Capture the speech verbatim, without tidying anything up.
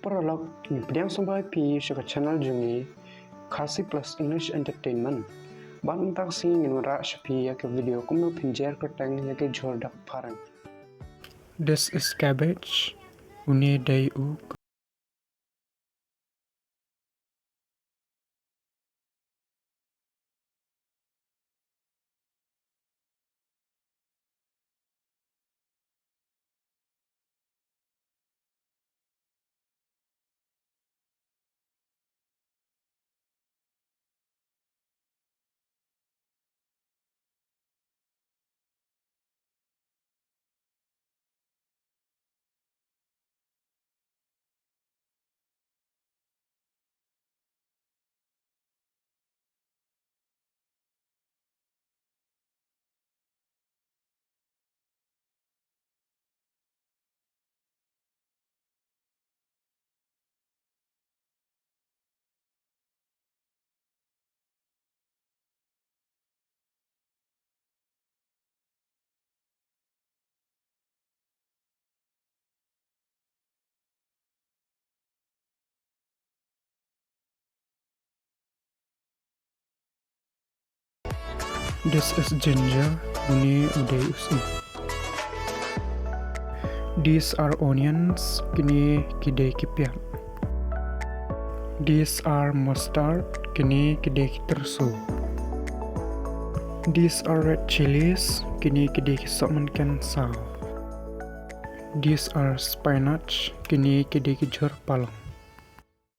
Paralok, ngi pdiang sngewbha ïa phi sha ka channel jong ngi, Khasi Plus English Entertainment. Bad mynta ka sngi ngin wanrah sha phi ïa ka video kumno phin jer kyrteng ïa ki jhur da ka phareng. This is cabbage. Une dei u This is ginger, une u dei u syiem. These are onions, kine ki dei ki piat. These are mustard, kine ki dei ki tyrso. These are red chilies, kine ki dei ki sohmynken saw. These are spinach, kine ki dei ki jhur palong.